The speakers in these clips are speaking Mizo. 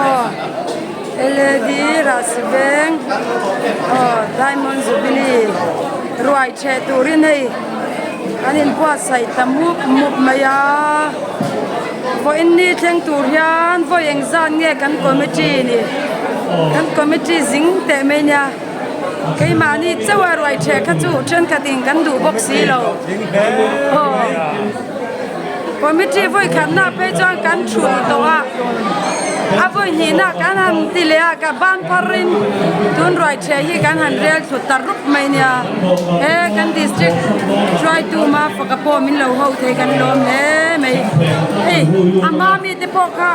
Aw lad Rahsiveng aw Diamond Jubilee ruai theh turin hei an inbuatsaih ta mup mup mai a vawiin ni thleng tur hian vawi engzat nge kan committee ni kan committee zing teh mai nia keimahni chauh a ruai theh kha chu thenkhatin kan duh bawk si lo aw. Committee vawi khatna phei chuan kan thulh tawh a, a vawi hnihna kan han ti leh a, ka ban pharin tun ruai ṭheh hi kan han rel thut ta rup mai nia. He kan district hruaitu ma faka pawh min lo ho thei kan lawm hle mai. Hei a hma mite pawh kha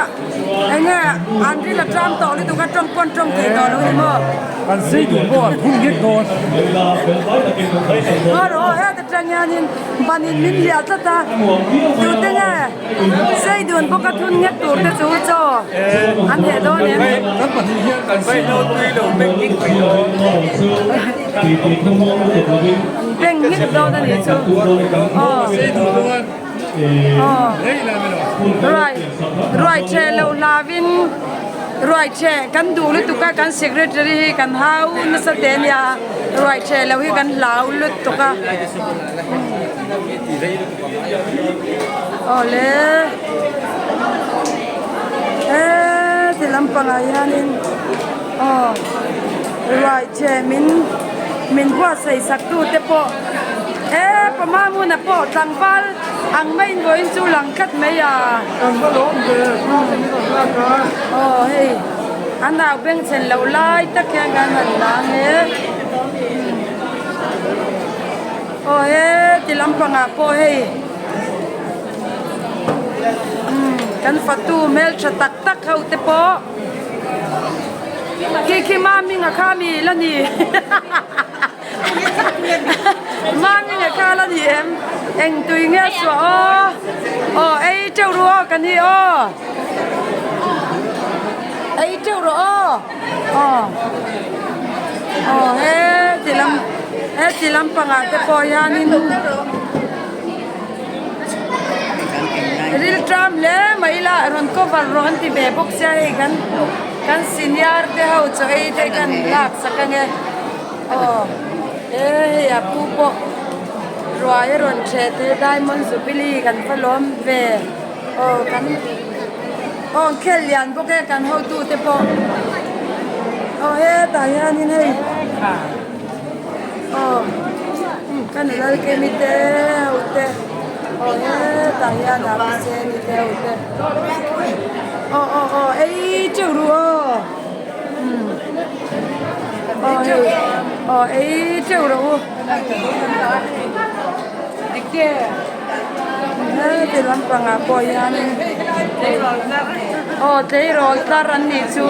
eng nge an ril a ṭam tawh lutuk a ṭawng pawn ṭawng thei tawh lo ni maw? Kan sei duh pawh an phun nghet dawn. Aw rawh heta ṭang hianin. Banin min hliah tlat a, tute nge sei dun bawk a thun nghet tur te chu chaw an heh dawn em? An beng nghet dawn a nih chu aw aw ruai ruai ṭheh loh hlauin ruai ṭheh kan duh lutuk a kan secretary hi kan hau nasa teh a nia ruai ṭheh loh hi kan hlau lutuk a. Awle heti lampangah hianin aw ruai che min min buatsaih sak tu te pawh he pama hmunah pawh tlangval ang maiin vawiin chu lang tlat mai a aw hei an au bengchhen loh lai tak hian kan han lang e. Aw he ti lampangah pawh hei umm kan fatu hmeltha tak tak ho te pawh khi khi maminga kha mi la ni maminga kha la ni em eng tui nge suah aw aw ei teuh ru aw ka ni aw ei teuh rawh aw. Aw aw heti lam heti lampangah te pawh hianin ril ṭam hle mai ila rawn cover rawh an ti ve bawk sia hei kan kan senior te ho chaw ei te kan lak sak ange aw he hei a pu pawh ruai a rawn ṭheh te diamond jubilee kan va lawm ve aw kan. Aw an khel lian bawk e kan hotu te pawh aw hetah hianin hei aw ka nula kemi te ho te aw hetah hian a piseni te ho te aw aw aw ei teuh ru aw aw hei aw ei teuh rawh u. Heti lampangah pawh hianin aw tleirawl tlar an nih chu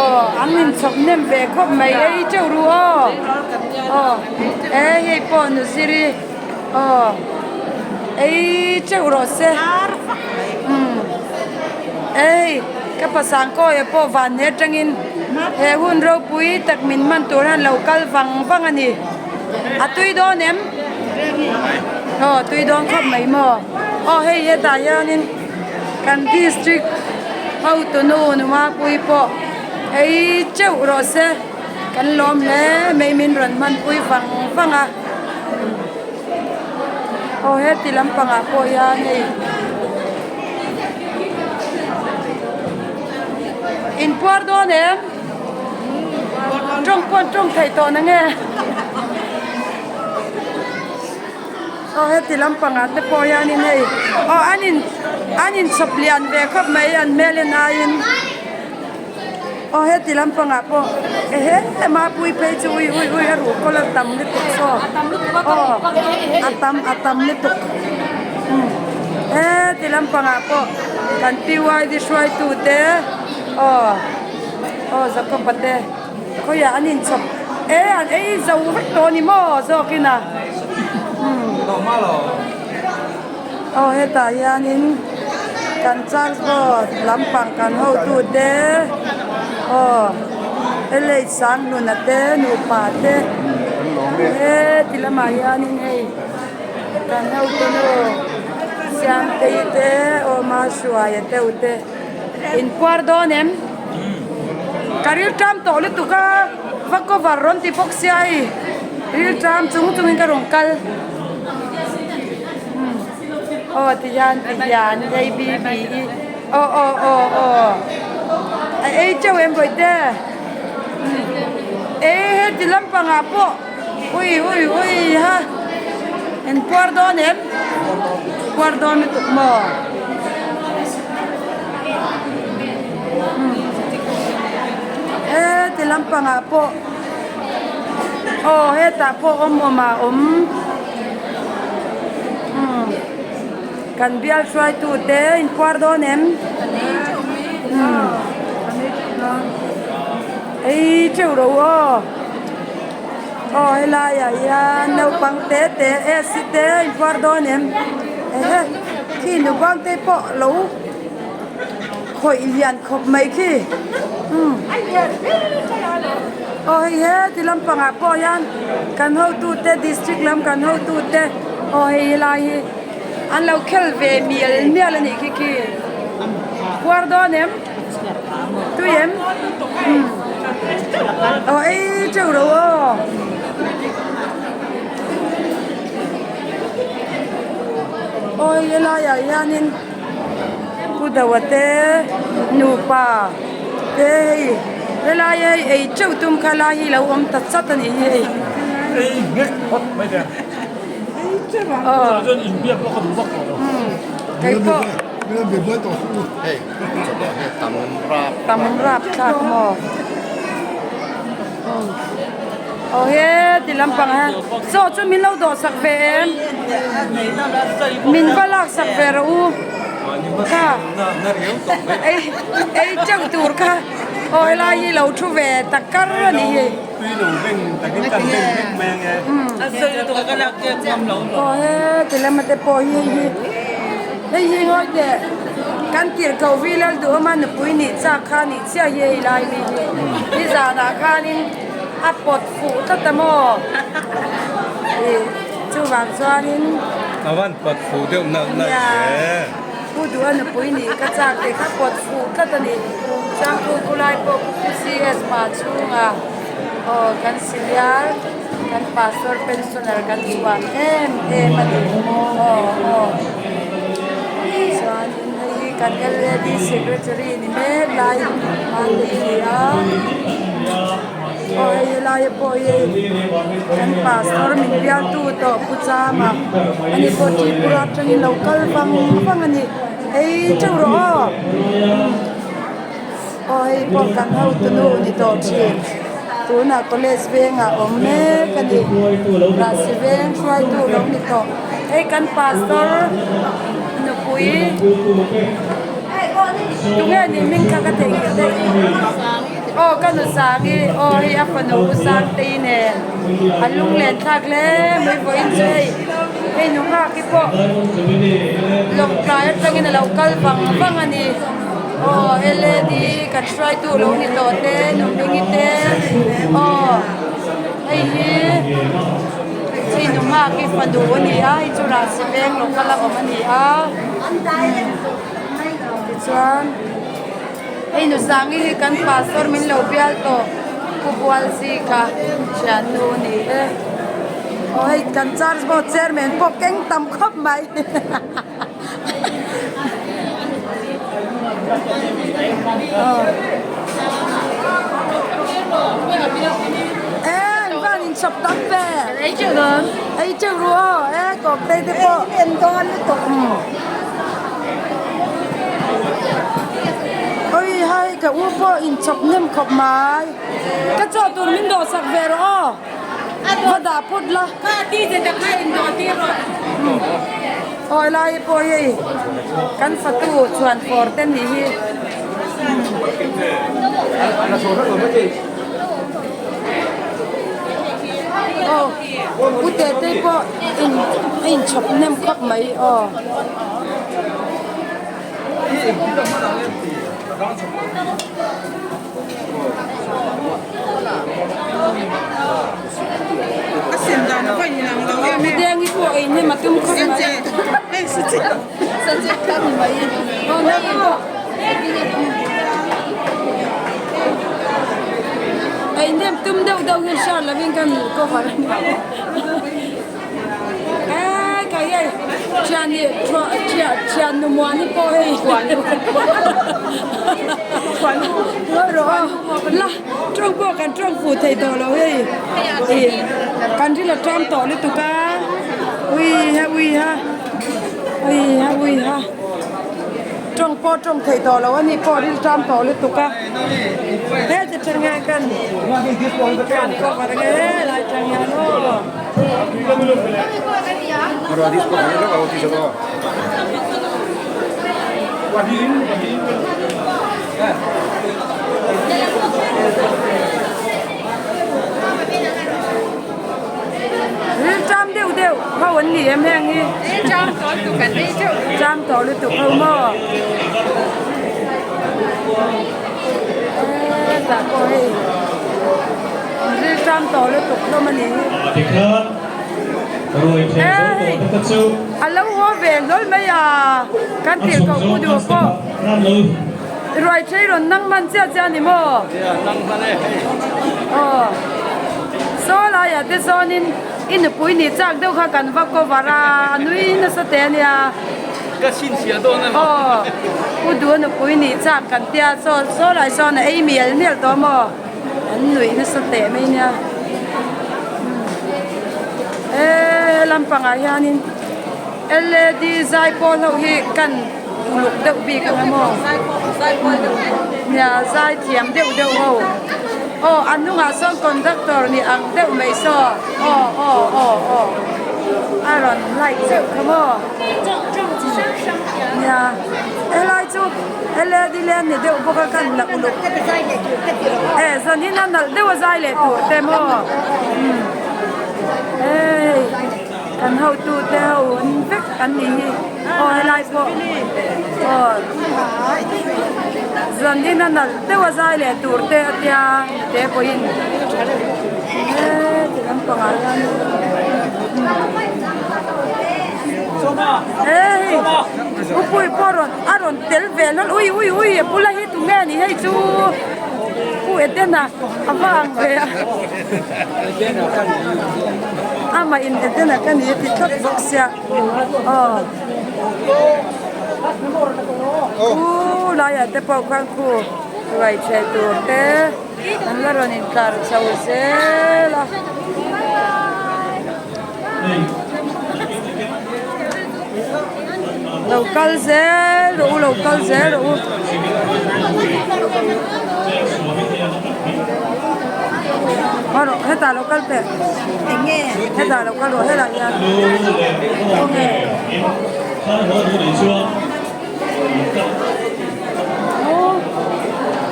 aw an inchhawp hnem ve khawp mai ei teuh ru aw aw he hei pawh nuziri aw ei teuh rawh se umm hei ka pasang kawia pawh van hne atangin he hun ropui tak min hman tur hian lo kal vang vang a ni a tui dawn em. Aw tui dawn khawp mai maw aw hei hetah hianin kan district hotunu Numapui pawh ei teuh rawh se kan lawm hle mai min rawn hmanpui vang vang a aw heti lampangah pawh hian hei inpuar dawn em. Tawng pawn tawng thei tawh na nge. Aw heti lampangah te pawh hianin hei aw an in an inchhawp lian ve khawp mai an hmel en aiin aw heti lampangah pawh ehe mapui phei chu ui ui ui a ruh kawl a tam lutuk saw aw a tam a tam lutuk heti lampangah pawh kan PYD hruaitu te aw. Aw Jacob-a te khawiah an inchhawp e an ei zo vek tawh a ni maw zawkin a aw hetah hianin kan charge board lampang kan hotute aw LH Sanghluna te nupa te heti lamah hianin hei kan hotunu Siamtei te aw Mahruaia deuh te. In puar dawn em? Ka rilṭam tawh lutuk a, va cover rawn ti bawk sia hei, rilṭam chung chungin ka rawn kal. Aw ti hian ti hian hei BB hi aw aw aw aw a ei teuh em bawihte e heti lampangah pawh ui ui ui ha in puar dawn em puar dawn lutuk maw heti lampangah pawh aw hetah pawh awm awm a awm. Umm kan bial hruaitu te in puar dawn em? Umm ei teuh ro aw aw helai ah hian naupang te te AC te in puar dawn em? Ehe khi nupang te pawh lo khawih lian khawp mai khi umm aw hei he ti lampangah pawh hian kan hotute district lam kan hotute aw hei helai hi an lo khel ve mial mial a nih khi khi puar dawn em tui em umm aw ei teuh ro aw. Aw hei helaiah hianin. Pu Dawa te nupa te hei helai hei ei teuh tum kha lai hi lo awm ta chat a nih hi hei. Ei nghek phawt mai te. Ei teuh a. Aw. Chuan inbiak pawh ka duh vak tawh lo. Kei pawh. Hei chawhmeh hi tam rap. Tam rap thlak maw. Aw he ti lampang ah hian chaw chu min lo dawh sak ve em min va lak sak ve rawh u kha ei ei teuh tur kha aw helai hi lo thu ve tak kar a nih hi aw he ti lama te pawh hi hei hi hei hi ngawi teh kan tirhkoh vi Lalduhawma nupui nih chak kha a nih chiah hi hei lai mi hi nizanah khanin. A pawt fuh tlat a maw? Ih, chuvang chuanin. A van pawt fuh deuh nalh nalh hle. Pu Duha nupui nih ka chak tih kha pawt fuh tlat a ni. Changtu Pu Lai pawh Pu CS pa chhunga aw kan senior kan pastor pensioner kan chhuan em em a ni. Aw aw. Chuanin hei hi kan LAD secretary ni mek lai Mate i ni a. Aw hei helaia pawh hi kan pastor min bialtu tawh Pu Chama ani pawh Tripura atangin lo kal vang vang a ni ei teuh rawh aw aw hei pawh kan hotu nu ni tawh thin tunah college vengah awm mek a ni Rahsi veng hruaitu lo ni tawh hei kan pastor nupui tunge ni hming kha ka theihnghilh daih. Aw ka nu Sangi, aw hei a fanu U Sangtei nen a lunglen thlak hle mai vawiin chu hei hei nu nghak hi pawh lawngtlai atangin a lo kal vang vang a ni. Aw LAD kan hruaitu lo ni tawh te nu Hmingi te aw hei hi hei nu nghak hi fanu a ni a hei chu Rahsi veng local a awm a ni a tichuan. Hei nu Sangi hi kan pastor min lo bial tawh Pu Bualzika thiannu a ni e. Aw hei kan church board chairman pawh keng tam khawp mai. E an van in chawp tam ve. Ei teuh dawn. Ei teuh ru aw e kawp te te pawh. En dawn lutuk. Oi hai ka u pawh in chawp hnem khawp mai ka chaw tur min dawh sak ve rawh aw va dah phawt la aw helai pawh hei kan fatu chhuan fawr te nih hi. Aw pu Tetei pawh in a inchhawp hnem khawp mai aw. Mideng hi pawh ei hnem a tum khawp mai. Aw nei pawh. Ei nem tum deuh deuh hian hriat lovin kan cover a ni. Eee kai hei thiani thian nu muani pawh hei ngawi rawh aw la tawng pawh kan tawng fuh thei tawh lo hei ih kan ril a tang tawh lutuk a ui ha ui ha ui ha ui ha tawng pawh tawng thei tawh lo a ni pawh ril tang tawh lutuk a heti tang hian kan kan cover ang e helai tang hian aw. Rilṭam deuh deuh ho an ni em heng hi? Rilṭam tawh lutuk an ei teuh. Ṭam tawh lutuk ho maw? Eee tah pawh hei rilṭam tawh lutuk hlawm a ni hi. Tikhan ruai thei zo Eee tawh te kha chu a lo haw ve hlawl mai a, kan a tirh chhawm koh zawng pu duh kha pawh. ram lo. Ruai thei rawn nang hman chiah chiah a ni maw? Aw. Saw laiah te sawnin i nupui ni chak deuh kha kan va cover a, a nui nasa teh a nia. Ka chhinchhiah dawn a maw? Aw. U duh a nupui ni chak kan tia saw saw lai sawn a ei mial mial tawh a maw? An nuih nasa teh mai nia. He lampangah hianin LAD zaipawl ho hi kan. Uluk deuh bik ang emaw nia zai thiam deuh deuh ho aw a hnungah sawn conductor ni ang deuh mai saw aw aw aw aw a rawn light zeuh kha maw nia helai chu led lian ni deuh bawk a kan la uluk e zanin a nalh deuh a zai leh tur te maw hei. Kan hotute ho an vek an nih hi aw helai pawh aw zanin a nalh deuh a zai leh tur te a tia te pawhin heti lampangah hian he hei upui pawh rawn a rawn tel ve hlawl ui ui ui a bula hi tunge a nih hei chu pu Edena a va ang ve a. Amah in Edena ka ni a ti tlat bawk sia aw u laiah te pawh khan khu ruai chhe tur te an la rawn intlar chho zel a. Lo kal zel rawh u lo kal zel rawh u. Haw rawh hetah lo kal teh hetah lo kal rawh helai hian khawnge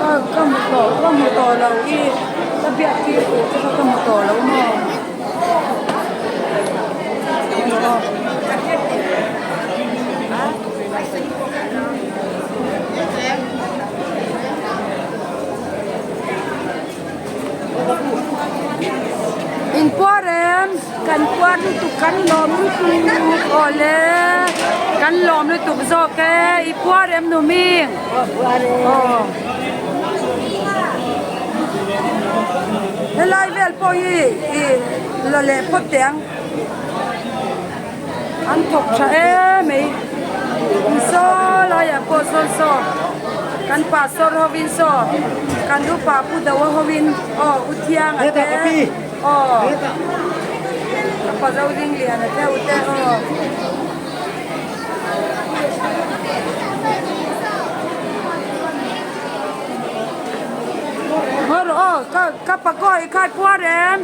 aw ka hmu tawh ka hmu tawh lo i ka biak tir tur che kha ka hmu tawh lo maw. In puar em? Kan puar lutuk kan lawm lutuk. Awle kan lawm lutuk zawk e. I puar em nu Ming? Puar e. Aw. Helai vel pawh hi ih la leh phawt teh ang. An thawk tha em mai. Saw laiah pawh sawn saw kan pastor hovin saw kan upa pu Doa hovin aw u Thianga te aw ka pa Zodingliana te u te aw. Haw rawh aw ka ka pakaw i khai puar em?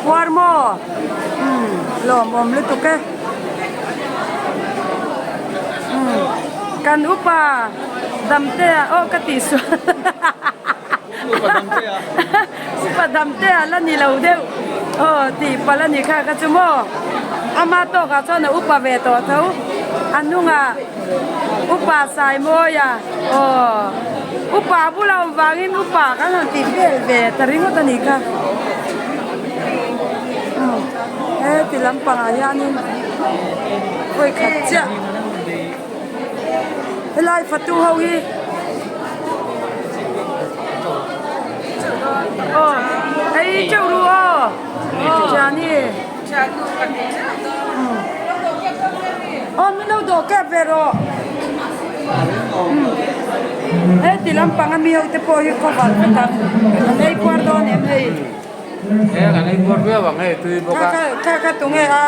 Puar maw? Umm lawmawm lutuk e. Umm kan upa Damtea aw ka tih sual Upa Damtea la ni lo deuh aw tih palh a ni kha ka chu maw? Ama tawkah chuan a upa ve tawh tho a hnungah Upa Saimawia aw upa bula awm vangin upa kan han tih vel ve ta ringawt a nih kha heti lampangah hianin vawi khat chiah. Helai fatu ho hi aw ei teuh ru aw thiani aw min lo dawh kep ve rawh heti lampang a mi ho te pawh hi khawvar vek ang an ei kuar dawn em hei. Heng an ei kuar viau ang hei tui bawk a. Kha kha tunge a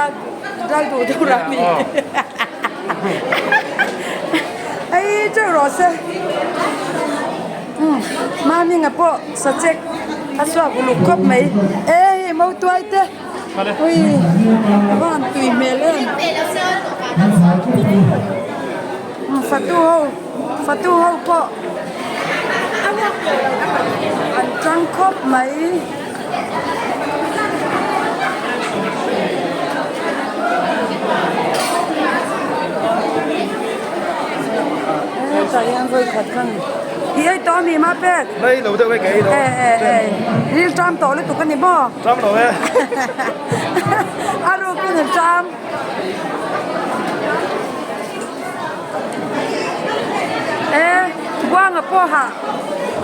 ral duh deuh rah mi. Ei teuh rawh se. Umm Maminga pawh sachek a chhuak uluk khawp mai. E hei mautuai te ui a va han tui hmel em. Umm fatu ho fatu ho pawh an tang khawp mai. Hetah hian vawi khat khan i ei tawh a mi mah pek? Nei lo deuh e ka ei lo. E e e ril ṭam tawh lutuk a ni maw? Ṭam lo e. A rukin a ṭam. E Buanga pawh hah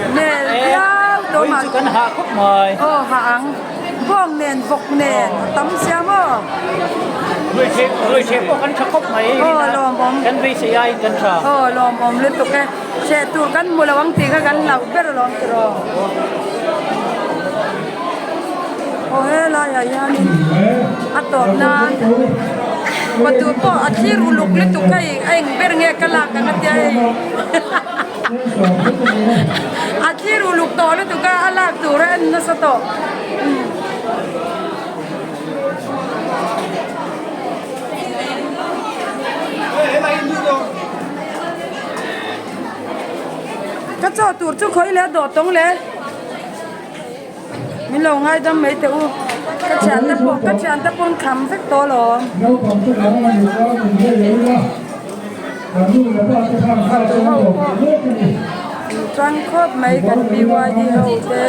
hmel viau tawh mah. Vawi chu kan hah khawp mai. Aw hah ang. Bawng nen vawk nen a tam sia maw? Ruai hreh pawh kan tha khawp mai. Aw lawmawm. Kan beisei aiin kan tha. Aw lawmawm lutuk e. Hreh tur kan hmu lo ang tih kha kan hlauh ber alawm tiraw. Aw helaiah hianin a tawp nan fatu pawh a thlir uluk lutuk hei a eng ber nge ka lak ang a tia hei a thlir uluk tawh lutuk a a lak tur a en nasa tawh. Ka chaw tur chu khawi leh a dawh tawng le. Min lo ngaidam mai teh u. Ka thiante pawh ka thiante pawh an kham vek tawh alawm. Ho pawh an chuan khawp mai kan BYD ho te.